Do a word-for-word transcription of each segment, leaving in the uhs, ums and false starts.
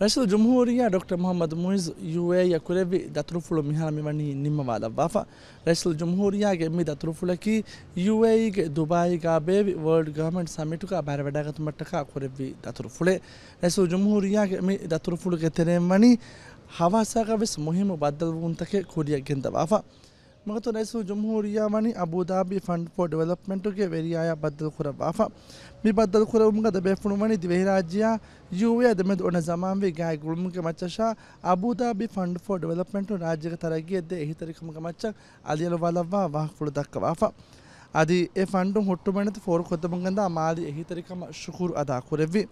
ރައީސުލްޖުމްހޫރިއްޔާ ޑޮކްޓަރ މުޙައްމަދު މުޢިއްޒު ޔޫއޭއީއަށް ކުރެއްވި ދަތުރުފުޅު މިހާރު މިވަނީ ނިންމަވާލައްވާފަ. ރައީސުލްޖުމްހޫރިއްޔާގެ މި ދަތުރުފުޅަކީ ޔޫއޭއީގެ ދުބާއީގާ ބޭއްވި ވޯލްޑް ގަވަރމަންޓް ސަމިޓުގަ ބައިވެރިވަޑައިގަތުމަށްޓަކާ ކުރެއްވި ދަތުރުފުޅެއް. ރައީސުލްޖުމްހޫރިއްޔާގެ މި ދަތުރުފުޅުގެ ތެރެއިން ވަނީ ހަވާސާގަ ވެސް މުހިއްމު ބައްދަލުވުންތަކެއް ކުރިއަށް ގެންދަވާފަ. މިގޮތުން ރައީސުލްޖުމްހޫރިއްޔާ ވަނީ އަބޫދާބީ ފަންޑް ފޯ ޑިވެލޮޕްމަންޓުގެ ވެރިޔާޔާ ބައްދަލު ކުރައްވާފަ. މި ބައްދަލު ކުރެއްވުމުގަ ދެބޭފުޅުން ވަނީ ދިވެހިރާއްޖެއާ ޔޫއޭއާ ދެމެދު އޮންނަ ޒަމާންވީ ގާތް ގުޅުމުގެ މައްޗަށާ އަބޫދާބީ ފަންޑް ފޯ ޑިވެލޮޕްމަންޓުން ރާއްޖޭގެ ތަރައްގީއަށް ދޭ އެހީތެރިކަމުގެ މައްޗަށް އަލިއަޅުވާލައްވާ ވާހަކަފުޅު ދައްކަވާފަ. އަދި އެ ފަންޑުން ހުއްޓުމެއްނެތި ފޯރުކޮށްދެމުން ގެންދާ މާލީ އެހީތެރިކަމަށް ޝުކުރު އަދާކުރެއްވި.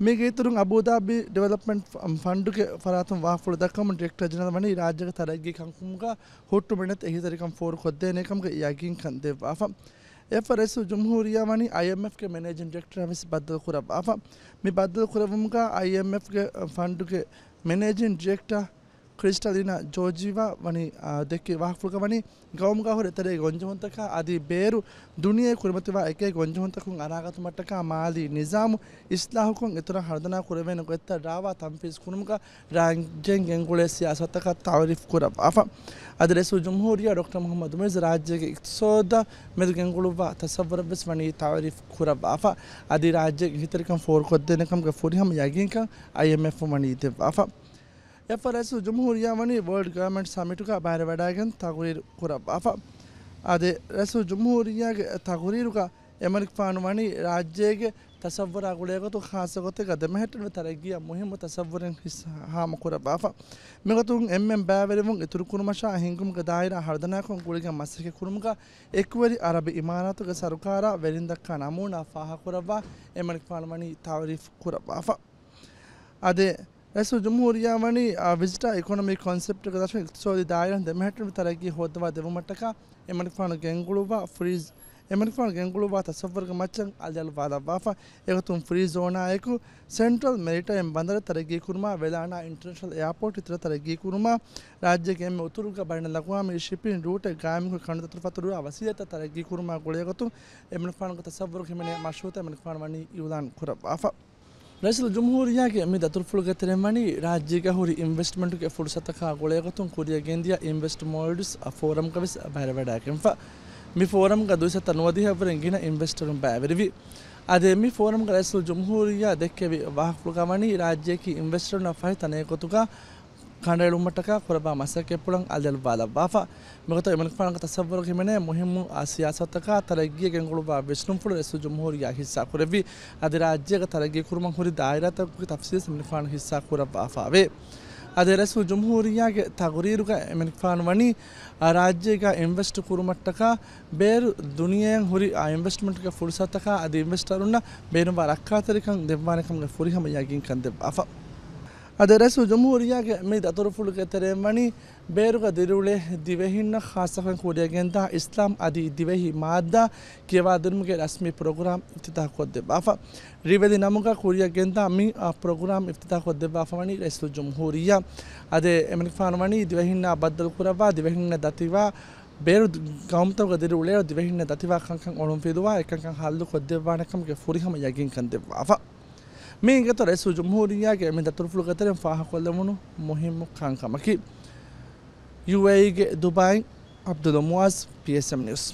މީގެ އިތުރުން އަބޫދާބީ ޑިވެލޮޕްމަންޓް ފަ-، ފަންޑުގެ ފަރާތުން ވާހަކަފުޅު ދައްކަމުން ޑިރެކްޓަރ ޖެނެރަލް ވަނީ ރާއްޖޭގެ ތަރައްގީ ކަންކަމުގަ ހުއްޓުމެއްނެތި އެހީތެރިކަން ފޯރުކޮށްދޭނެކަމުގެ ޔަގީންކަން ދެއްވާފަ. އެއަށްފަހު ރައީސުލްޖުމްހޫރިއްޔާ ވަނީ އައިއެމްއެފްގެ މެނޭޖިން ޑިރެކްޓަރާ ވެސް ބައްދަލު ކުރައްވާފަ. މި ބައްދަލު ކުރެއްވުމުގަ އައިއެމްއެފްގެ ފަންޑުގެ މެނޭޖިން ޑިރެކްޓަރ ކްރިސްޓަލީނާ ޖޯޖީވާ ވަނީ، އާ، ދެއްކި ވާހަކަފުޅުގަ ވަނީ ގައުމުގަ ހުރި އެތެރޭގެ ގޮންޖެހުންތަކާ އަދި ބޭރު ދުނިޔެ ކުރިމަތިވާ އެކޭ ގޮންޖެހުންތަކުން އަރާގަތުމަށްޓަކާ މާލީ ނިޒާމު އިސްލާހުކޮށް އިތުރަށް ހަރުދަނާ ކުރެވޭނެ ގޮތްތައް ރާވާ ތަންފީޒް ކުރުމުގަ ރާއްޖޭން ގެންގުޅޭ ސިޔާސަތަކަށް ތަޢުރީފް ކުރައްވާފަ. އަދި ރައީސުލްޖުމްހޫރިއްޔާ ޑޮކްޓަރ މުޙައްމަދު މުޢިއްޒު ރާއްޖޭގެ އިޤްތިޞާދާ މެދު ގެންގުޅުއްވާ ތަޞައްވުރަށް ވެސް ވަނީ ތަޢުރީފް ކުރައްވާފަ. އަދި ރާއްޖޭގެ އެހީތެރިކަން ފޯރުކޮށްދޭނެކަމުގެ ފުރިހަމަ ޔަގީންކަން އައިއެމްއެފް ވަނީ ދެއްވާފަ. އެއަށްފަހު ރައީސުލްޖުމްހޫރިއްޔާ ވަނީ ވޯލްޑް ގަވަރމަންޓް ސަމިޓުގަ ބައިވެރިވަޑައިގެން ތަޤުރީރު ކުރައްވާފަ. އަދި ރައީސުލްޖުމްހޫރިއްޔާގެ ތަޤުރީރުގަ އެމަނިކުފާނު ވަނީ ރާއްޖޭގެ ތަޞައްވުރާ ގުޅޭގޮތުން ޚާއްޞަގޮތެއްގަ ދެމެހެއްޓެނިވި ތަރައްގީއަށް މުހިއްމު ތަޞައްވުރެއް ހިއްސާ ހާމަކުރައްވާފަ. މިގޮތުން އެންމެން ބައިވެރިވުން އިތުރުކުރުމަށާ ހިންގުމުގެ ދާއިރާ ހަރުދަނާކޮށް ގުޅިގެން މަސައްކަތް ކުރުމުގަ އެކުވެރި އަރަބި އިމާރާތުގެ ސަރުކާރާ ވެރިން ދައްކާ ނަމޫނާ ފާހަގަކުރައްވާ އެމަނިކުފާނު ވަނީ ތަޢުރީފް ކުރައްވާފަ. އަދި ރައީސުލްޖުމްހޫރިއްޔާ ވަނީ، އާ، ވިޒިޓާ އިކޮނޮމީ ކޮންސެޕްޓުގެ ދަށުން އިޤްތިޞާދީ ދާއިރާ ދެމެހެއްޓެނިވި ތަރައްގީ ހޯއްދަވާ ދެއްވުމަށްޓަކާ އެމަނިކުފާނު ގެންގުޅުއްވާ ފްރީޒް، އެމަނިކުފާނު ގެންގުޅުއްވާ ތަޞައްވުރުގެ މައްޗަށް އަލިއަޅުވާލައްވާފަ. އެގޮތުން ފްރީ ޒޯނާއެކު ސެންޓްރަލް މެރިޓައިމް ބަނދަރެއް ތަރައްގީ ކުރުމާ، ވެލާނާ އިންޓަރނޭޝަނަލް އެއާޕޯޓް އިތުރަށް ތަރައްގީ ކުރުމާ، ރާއްޖޭގެ އެންމެ އުތުރުގަ ބައިނަލްއަޤްވާމީ ޝިޕިން ރޫޓެއް ގާއިމުކޮށް ކަނޑުދަތުރުފަތުރުވާ ވަސީލަތްތައް ތަރައްގީ ކުރުމާ ގުޅޭގޮތުން އެމަނިކުފާނުގެ ތަޞައްވުރުގަ ހިމެނޭ މަޝްރޫޢުތައް އެމަނިކުފާނު ވަނީ އިޢުލާން ކުރައްވާފަ. ރައީސުލްޖުމްހޫރިއްޔާގެ މި ދަތުރުފުޅުގެ ތެރެއިން ވަނީ ރާއްޖޭގަ ހުރި އިންވެސްޓްމަންޓުގެ ފުރުޞަތަކާ ގުޅޭގޮތުން ކުރިއަށް ގެންދިޔަ އިންވެސްޓް މޯލްޑިވްސް ފޯރަމްގަ ވެސް ބައިވެރިވަޑައިގެންފަ. މި ފޯރަމްގަ ދުއިސައްތަ ނުވަދިހައަށްވުރެ ގިނަ އިންވެސްޓަރުން ބައިވެރިވި. އަދި މި ފޯރަމްގަ ރައީސުލްޖުމްހޫރިއްޔާ ދެއްކެވި ވާހަކަފުޅުގަ ވަނީ ރާއްޖެއަކީ އިންވެސްޓަރުންނަށް ފަހި ތަނެއް ގޮތުގަ ކަނޑައެޅުމަށްޓަކާ ކުރައްވާ މަސައްކަތްޕުޅަށް އަލިއަޅުވާލައްވާފަ. މިގޮތަށް އެމަނިކުފާނުގެ ތަޞައްވުރުގަ ހިމެނޭ މުހިއްމު، އާ، ސިޔާސަތުތަކާ ތަރައްގީއަށް ގެންގުޅުއްވާ ވިސްނުންފުޅު ރައީސުލްޖުމްހޫރިއްޔާ ހިއްސާކުރެއްވި. އަދި ރާއްޖޭގަ ތަރައްގީ ކުރުމަށް ހުރި ދާއިރާތަކުގެ ތަފްސީލް އެމަނިކުފާނު ހިއްސާ ކުރައްވާފައެވެ. އަދި ރައީސުލްޖުމްހޫރިއްޔާގެ ތަޤުރީރުގަ އެމަނިކުފާނު ވަނީ، އާ، ރާއްޖޭގަ އިންވެސްޓް ކުރުމަށްޓަކާ ބޭރު ދުނިޔެއަށް ހުރި، އާ، އިންވެސްޓްމަންޓުގެ ފުރުޞަތުތަކާ އަދި އިންވެސްޓަރުންނަށް ބޭނުންވާ ރައްކާތެރިކަން ދެއްވާނެކަމުގެ ފުރިހަމަ ޔަގީންކަން ދެއްވާފަ. އަދި ރައީސުލްޖުމްހޫރިއްޔާގެ މި ދަތުރުފުޅުގެ ތެރެއިން ވަނީ، ބޭރުގަ ދިރިއުޅޭ ދިވެހިންނަށް ޚާއްޞަކޮށް ކުރިއަށް ގެންދާ އިސްލާމް އަދި ދިވެހި މާއްދާ ކިޔަވާދިނުމުގެ ރަސްމީ ޕްރޮގްރާމް އިފްތިތާޙްކޮށްދެއްވާފަ. ރިވެލި ނަމުގަ ކުރިއަށް ގެންދާ މި، އާ، ޕްރޮގްރާމް އިފްތިތާޙްކޮށްދެއްވާފަ ވަނީ ރައީސުލްޖުމްހޫރިއްޔާ. އަދި އެމަނިކުފާނު ވަނީ ދިވެހިންނާ ބައްދަލު ކުރައްވާ، ދިވެހިންނަށް ދަތިވާ ބޭރު ގައުމުތަކުގަ ދިރިއުޅޭ ދިވެހިންނަށް ދަތިވާ ކަންކަން އޮޅުންފިލުވާ، އެކަންކަން ހައްލުކޮށްދެއްވާނެކަމުގެ ފުރިހަމަ ޔަގީންކަން ދެއްވާފަ. މި އިނގޭތޯ ރައީސުލްޖުމްހޫރިއްޔާގެ މި ދަތުރުފުޅުގެ ތެރެއިން ފާހަގަކޮށްލެވުނު މުހިއްމު ކަންކަމަކީ. ޔޫއޭއީގެ ދުބާއިން ޢަބްދުﷲ މުޢާޒް، ޕީއެސްއެމް ނިއުސް.